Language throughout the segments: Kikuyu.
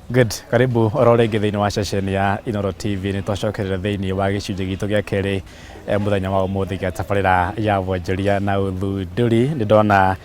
Good. Karibu oro rĩngĩ thĩinĩ wa ceceni ya Inooro TV. Nĩ twacokerera thĩinĩ wa gĩcunjĩ gitũ gĩa kerĩ mũthenya wa ũmũthĩ gĩa tabarĩra ya wonjoria na ũthundũri. Nĩ ndona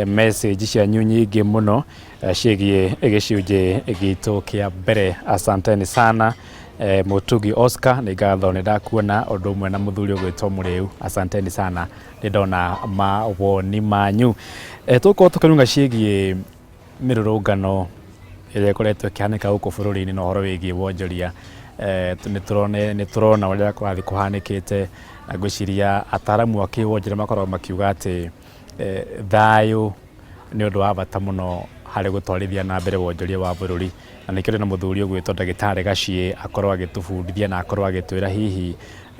message cianyu nyingĩ mũno ciĩgiĩ gĩcunjĩ gitũ kĩa mbere. Asanteni sana. Mũtugi Oscar, nĩ ngatho, nĩ ndakuona ũndũ ũmwe na mũthuri ũgwĩtwo Mũrĩu. Asanteni sana, nĩ ndona mawoni manyu. Tũgũkorwo tũkĩrunga ciĩgiĩ mĩrũrũngano ĩrĩa ĩkoretwo ĩkĩhanĩka gũkũ bũrũri-inĩ na ũhoro wĩgiĩ wonjoria. Nĩ tũrona ũrĩa kũrathiĩ kũhanĩkĩte, na ngwĩciria ataramu a kĩwonjoria makoragwo makiuga atĩ thayũ nĩ ũndũ wa bata mũno harĩ gũtwarithia na mbere wonjoria wa bũrũri. Na nĩkĩo ndĩ na mũthuri ũgwĩtwo ndagĩtarĩ Gaciĩ akorwo agĩtũbundithia na akorwo agĩtwĩra hihi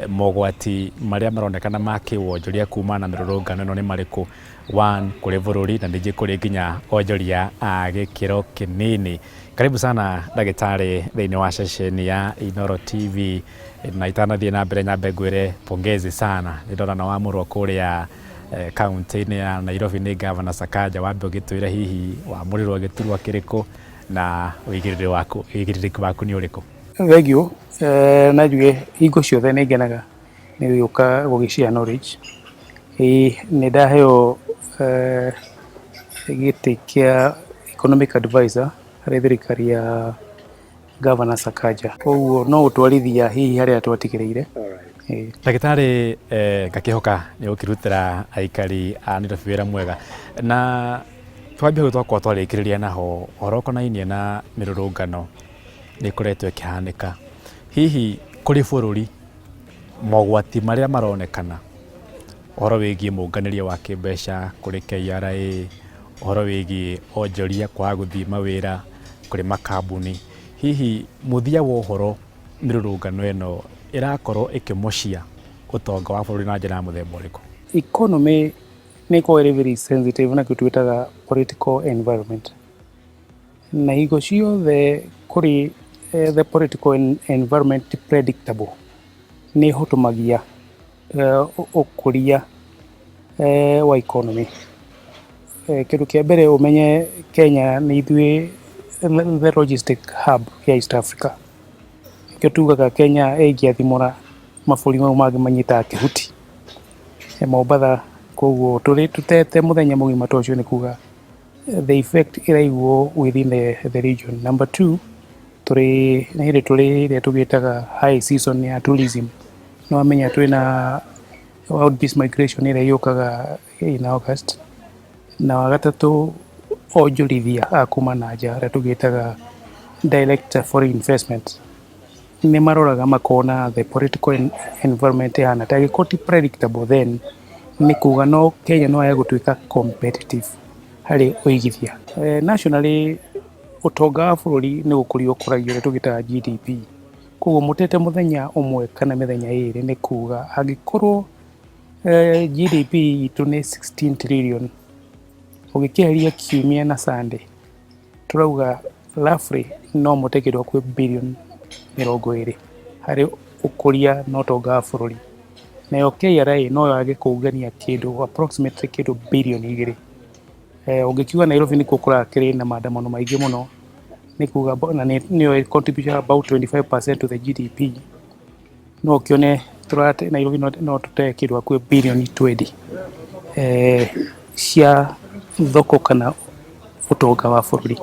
mogwati marĩa maronekana ma kĩwonjoria kumana na mĩrũrũngano ĩno nĩ marĩkũ. One, kũrĩ bũrũri na ningĩ kũrĩ nginya onjoria a gĩkĩro kĩnini. Karibu sana ndagĩtarĩ thĩinĩ wa ceceni ya Inooro TV. Na itanathiĩ na mbere nyambe ngwĩre pongezi sana, nĩ ndona nĩ wamũrwo kũrĩa kaũntĩ-inĩ ya Nairobi nĩ Gavana Sakaja. Wambe ũgĩtwĩre hihi wamũrĩrwo gĩturwa kĩrĩkũ na ũigĩrĩrĩki waku nĩ ũrĩkũ? Thengiũ, na njuge hingo ciothe nĩ ngenaga nĩ gũka gũgĩ share knowledge. Ĩĩ nĩ ndaheo gĩtĩ kĩa economic advisor harĩ thirikari ya Governor Sakaja. Koguo no gũtwarithia hihi harĩa twatigĩrĩire. Ndagĩtarĩ, ngakĩhoka nĩ ũgũkĩrutĩra aikari a Nairobi wĩra mwega. Na twambie hau twakorwo twarĩkĩrĩria naho, ũhoro ũkonainie na mĩrũrũngano nĩ ĩkoretwo ĩkĩhanĩka. Hihi kũrĩ bũrũri mogwati marĩa maronekana ũhoro wĩgiĩ mũnganĩrie wa kĩmbeca kũrĩ KRA, ũhoro wĩgiĩ onjoria kwaga gũthiĩ mawĩra kũrĩ makambuni, hihi mũthia wa ũhoro mĩrũrũngano ĩno ĩrakorwo ĩkĩmocia ũtonga wa bũrũri na njĩra ya mũthemba ũrĩkũ? Economy nĩ ĩkoragwo ĩrĩ very sensitive na kĩndũ twĩtaga political environment. Na hingo ciothe kũrĩ the political environment ti predictable, nĩ ĩhotomagia ũkũria wa economy. Kĩndũ kĩa mbere ũmenye Kenya nĩ ithuĩ the logistic hub ya East Africa. Nĩkĩo tugaga Kenya ĩngĩathimũra mabũrũri mau mangĩ manyitaga kĩhuti. Mombatha, koguo tũtete mũthenya mũgima ta ũcio nĩ kuga the effect ĩraiguo within the region. Number two, tũrĩ nĩ hĩndĩ tũrĩ ĩrĩa tũgĩtaga high season ya tourism. Nĩ wamenya twĩna outbeast migration ĩrĩa yũkaga in August. Na wa gatatũ, onjorithia a kuma na nja arĩa tũgĩtaga direct foreign investment nĩ maroraga makona the political environment ĩhana atĩa. Angĩkorwo ti predictable, then nĩ kuga no Kenya no yage gũtuĩka competitive harĩ ũigithia. Nationally, ũtonga wa bũrũri nĩ gũkũrio ũkũragio ũrĩa tũgĩtaga GDP. Koguo mũtete mũthenya ũmwe kana mĩthenya ĩrĩ nĩ kuga angĩkorwo GDP itũ nĩ 16 trillion, ũgĩkĩeheria kiumia na Sunday, tũrauga roughly no mũte kĩndũ hakuhĩ bilioni 20 harĩ ũkũria na ũtonga wa bũrũri. Nayo KRA no yage kũngania kĩndũ approximately kĩndũ bilioni 2. Ũngĩkiuga Nairobi nĩkuo kũrakĩrĩ na maandamano maingĩ mũno, nĩ kuga na nĩyo contribution about 25% to the GDP, no ũkĩone tũrate Nairobi no tũte kĩndũ hakuhĩ bilioni 20 cia thoko kana ũtonga wa bũrũri.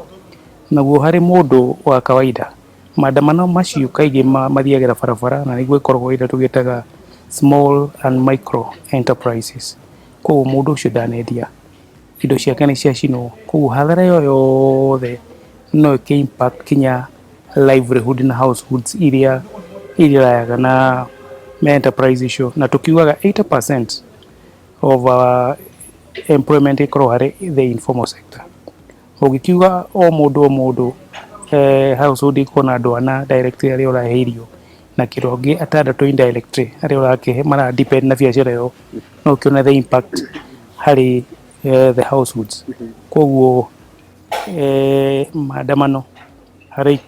Naguo harĩ mũndũ wa kawaida, maandamano macio kaingĩ mathiagĩra barabara na nĩguo ĩkoragwo ĩrĩa tũgĩtaga small and micro enterprises. Koguo mũndũ ũcio ndanendia, indo ciake nĩ ciacinwo, koguo hathara ĩyo yothe no ĩkĩ impact kinya livelihood na households iria irĩrayaga na enterprise icio. Na tũkiugaga 80% of our employment ĩkoragwo harĩ the informal sector. Ũngĩkiuga o mũndũ o mũndũ, household ĩkorwo na andũ ana directly arĩa ũrahe irio na kĩndũ angĩ atandatũ indirectly arĩa ũrakĩhe mara depend na biacara ĩyo, no ũkĩone the impact harĩ the households. Koguo maandamano harĩ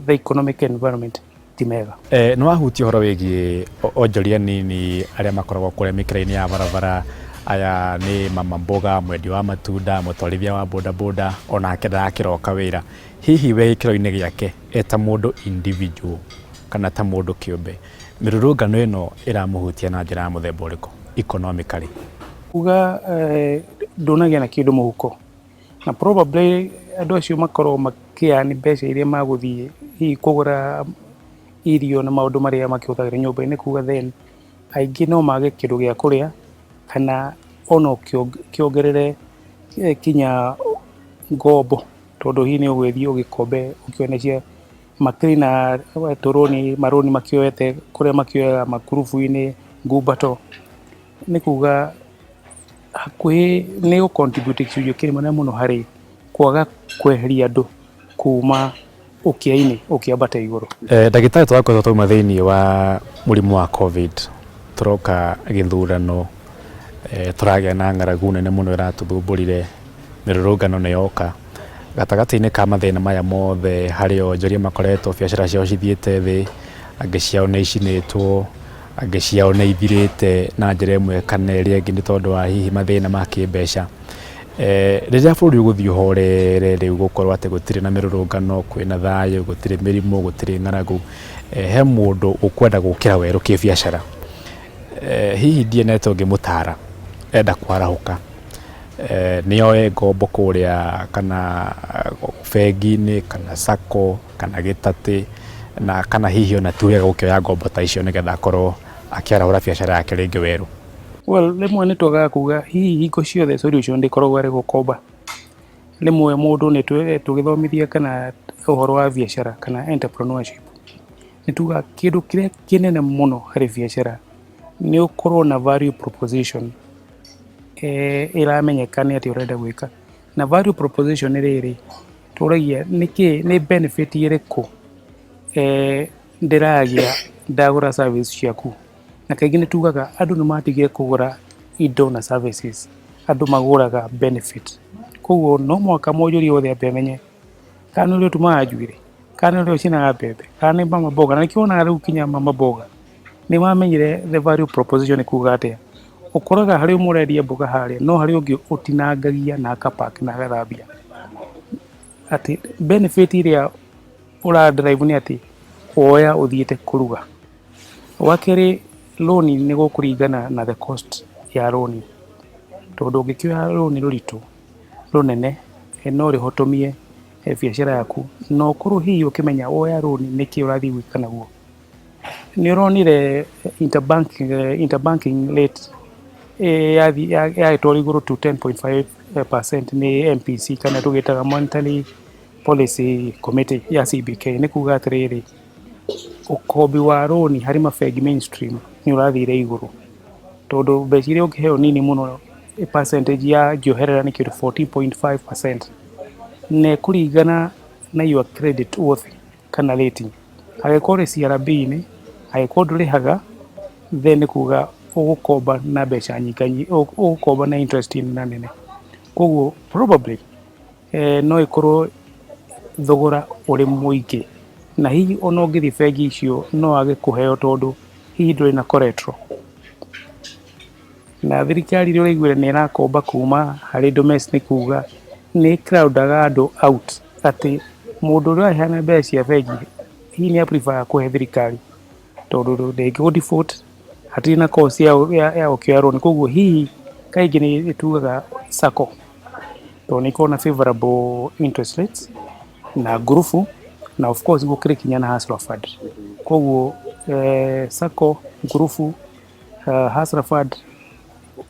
the economic environment ti mega. Nĩ wahutia ũhoro wĩgiĩ onjoria nini arĩa makoragwo kũrĩa mĩkĩra-inĩ ya barabara, Aya nĩ mama mboga, mwendia wa matunda, mũtwarithia wa bodaboda, onake ndarakĩroka wĩra. Hihi we gĩkĩro-inĩ gĩake eta mũndũ individual kana ta mũndũ kĩũmbe, mĩrũrũngano ĩno ĩramũhutia na njĩra ya mũthemba ũrĩkũ economically? Kuga ndũnagĩa na kĩndũ mũhuko, na probably andũ acio makorwo makĩani mbeca iria magũthiĩ hihi kũgũra irio na maũndũ marĩa makĩhũthagĩra nyũmba-inĩ, kuga then aingĩ no mage kĩndũ gĩa kũrĩa kana ona kĩongerere kinya ngombo, tondũ hihi nĩ ũgũgĩthiĩ ũgĩkombe ũkĩone cia makĩrĩ na tũrũni marũni makĩoete kũrĩa makĩoyaga makurubu-inĩ ngumbato. Nĩ kuga hakuhĩ nĩ gũ contribute gĩcunjĩ kĩnene mũno harĩ kwaga kweheria andũ kuma ũkĩa-inĩ ũkĩambata igũrũ. Ndagĩtarĩ, tũrakoretwo twauma thĩinĩ wa mũrimũ wa COVID, tũroka gĩthurano, tũragĩa na ng'aragu nene mũno ĩratũthumbũrire, mĩrũrũngano nĩ yoka. Gatagatĩ-inĩ ka mathĩna maya mothe, harĩ onjoria makoretwo biacara ciao cithiĩte thĩ, angĩ ciao nĩ icinĩtwo, angĩ ciao nĩ ithirĩte na njĩra ĩmwe kana ĩrĩa ĩngĩ nĩ tondũ wa hihi mathĩna ma kĩmbeca. Rĩrĩa bũrũri ũgũthiĩ ũhorere rĩu gũkorwo atĩ gũtirĩ na mĩrũrũngano, kwĩna thayũ, gũtirĩ mĩrimũ, gũtirĩ ng'aragu, he mũndũ ũkwenda gũkĩra werũ kĩbiacara, hihi ndienete ũngĩmũtara enda kwarahũka, nĩ oe ngombo kũrĩa kana bengi-inĩ kana sacco kana gĩtatĩ, na kana hihi ona ti wega gũkĩoya ngombo ta icio nĩgetha akorwo akĩarahũra biacara yake rĩngĩ werũ? Well, rĩmwe nĩ twagaga kuga hihi hingo ciothe solution ndĩkoragwo arĩ gũkomba. Rĩmwe mũndũ nĩ tũgĩthomithia kana ũhoro wa biacara kana entrepreneurship, nĩ tugaga kĩndũ kĩrĩa kĩnene mũno harĩ biacara nĩ ũkorwo na value proposition ĩramenyeka nĩ atĩ ũrenda gwĩka. Na value proposition nĩ rĩrĩ, tũragia nĩkĩ, nĩ benefit ĩrĩkũ ndĩragĩa ndagũra service ciaku. Na kaingĩ nĩ tugaga andũ nĩ matigire kũgũra indo na services, andũ magũraga benefit. Koguo no mũhaka mwonjoria wothe ambe amenye kana nĩ ũrĩa ũtumaga njuĩrĩ, kana nĩ ũrĩa ũcinaga mbembe, kana nĩ mama mboga. Na nĩkĩo wonaga rĩu kinya mama mboga nĩ mamenyire the value proposition nĩ kuga atĩa. Ũkoraga harĩ ũmwe ũrendia mboga harĩa, no harĩ ũngĩ ũtinangagia na akapack na agathambia. Atĩ benefit ĩrĩa ũra derive nĩ atĩ woya ũthiĩte kũruga. Wa kerĩ, loan nĩ gũkũringana na the cost ya loan, tondũ ũngĩkĩoya loan rũritũ rũnene no rĩhotomie biacara yaku, na ũkorwo hihi ũkĩmenya woya loan nĩkĩ ũrathiĩ gwĩka naguo. Nĩ ũronire interbanking rate yagĩtwarwo igũrũ to 10.5% nĩ MPC, kana tũgĩtaga Monetary Policy Committee ya CBK. Nĩ kuga atĩrĩrĩ, ũkombi wa rũni harĩ mabengi mainstream nĩ ũrathire igũrũ, tondũ mbeca iria ũngĩheo nini mũno, percentage ya njoherera nĩ kĩndũ 14.5%, na ĩkũringana na your credit worth kana rating. Angĩkorwo ũrĩ CRB-inĩ, angĩkorwo ndũrĩhaga, then nĩ kuga ũgũkomba na mbeca nyingĩ, ũgũkomba na interest nene nene. Koguo probably no ĩkorwo thogora ũrĩ mũingĩ, na hihi ona ũngĩthiĩ bengi icio no wage kũheo, tondũ hihi ndũrĩ na collateral. Na thirikari ĩrĩa ũraiguire nĩ ĩrakomba kuma harĩ domestic, kuga nĩ crowdaga andũ out, atĩ mũndũ ũrĩa ũraheana mbeca cia bengi hihi nĩ prefer kũhe thirikari, tondũ ndĩngĩ default, hatirĩ na cost ya gũkĩoya loan. Koguo hihi kaingĩ nĩ tugaga sacco, tondũ nĩ ikoragwo na favorable interest rates na ngurubu, na of course gũkĩrĩ kinya na Hustler Fund. Koguo sacco, ngurubu, Hustler Fund,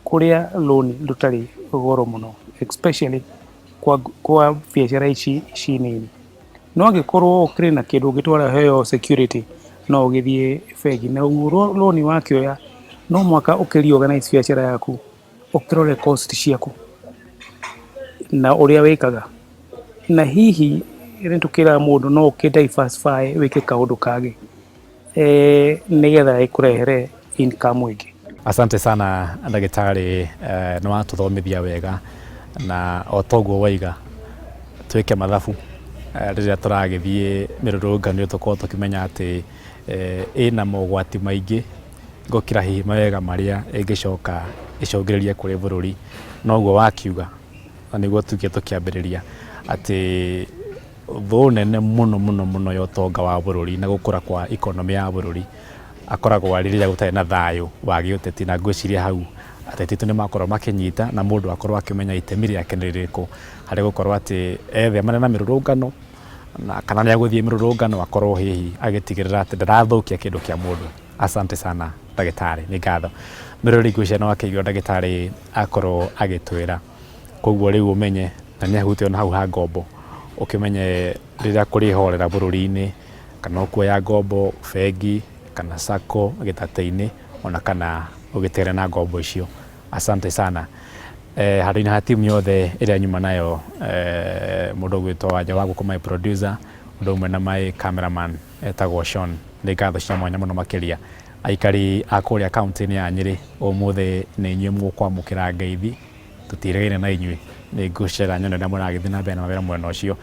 kũrĩa loan rũtarĩ goro mũno, especially kwa biacara ici ici nini. No angĩkorwo ũkĩrĩ na kĩndũ ũngĩtwara heo security, no ũgĩthiĩ bengi. Na ũguo loan wakĩoya, no mũhaka ũkĩ reorganize biacara yaku, ũkĩrore cost ciaku na ũrĩa wĩkaga, na hihi nĩ tũkĩraga mũndũ no ũkĩ diversify, wĩke kaũndũ kangĩ nĩgetha ĩkũrehere income ĩngĩ. Asante sana ndagĩtarĩ, nĩ watũthomithia wega, na o toguo waiga twĩke mathabu rĩrĩa tũragĩthiĩ mĩrũrũngano ĩyo, tũkorwo tũkĩmenya atĩ ĩna mogwati maingĩ. Gũkĩra hihi mawega marĩa ĩngĩcoka ĩcũngĩrĩrie kũrĩ bũrũri. Noguo wakiuga na nĩguo tugire tũkĩambĩrĩria atĩ thũ nene mũno mũno mũno ya ũtonga wa bũrũri na gũkũra kwa economy ya bũrũri akoragwo arĩ rĩrĩa gũtarĩ na thayũ wa gĩũteti. Na ngwĩciria hau ateti aitũ nĩ makorwo makĩnyita na mũndũ akorwo akĩmenya itemi rĩake nĩ rĩrĩkũ harĩ gũkorwo atĩ ethemane na mĩrũrũngano na kana nĩ agũthiĩ mĩrũrũngano akorwo hihi agĩtigĩrĩra atĩ ndarathũkia kĩndũ kĩa mũndũ. Asante sana ndagĩtarĩ, nĩ ngatho. Mĩroreri ngwĩciria nĩ wakĩigua ndagĩtarĩ akorwo agĩtwĩra. Koguo rĩu ũmenye na nĩ ahutia ona hau ha ngombo, ũkĩmenye rĩrĩa kũrĩhorera bũrũri-inĩ kana ũkuoya ngombo bengi kana sacco gĩtatĩ-inĩ ona kana ũgĩtigane na ngombo icio. Asante sana. Eh, handũ-inĩ ha timu yothe ĩrĩa nyuma nayo eh, mũndũ ũgwĩtwo Wanja wa Gũkũ my producer ũndũ ũmwe na my cameraman etagwo Sean, nĩ ngatho cia mwanya mũno makĩria. Aikari a kũrĩa kaunti-inĩ ya Nyĩrĩ ũmũthĩ nĩ inyuĩ mũkwamũkĩra ngeithi, tũtiregaine na inyuĩ, nĩ ngũcera nyone ũrĩa mũragĩthiĩ na mbere na mawĩra mwena ũcio.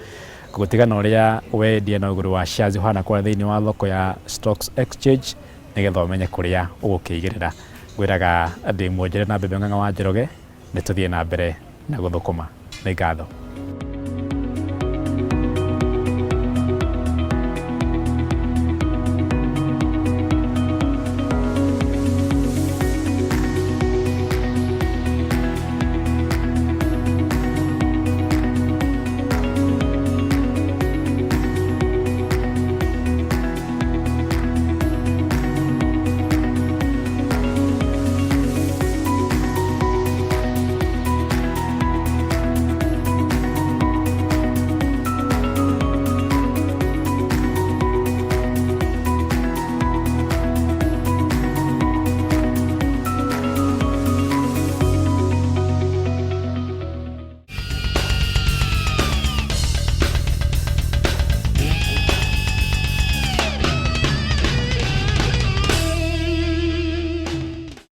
Ngũgũtiga na ũrĩa wendia na ũgũri wa shares ũhana kũrĩa thĩinĩ wa thoko ya Stocks Exchange nĩgetha ũmenye kũrĩa ũgũkĩigĩrĩra. Ngwĩraga ndĩ mwonjere na mbembe Ng'ang'a wa Njoroge, nĩ tũthiĩ na mbere na gũthũkũma. Nĩ ngatho.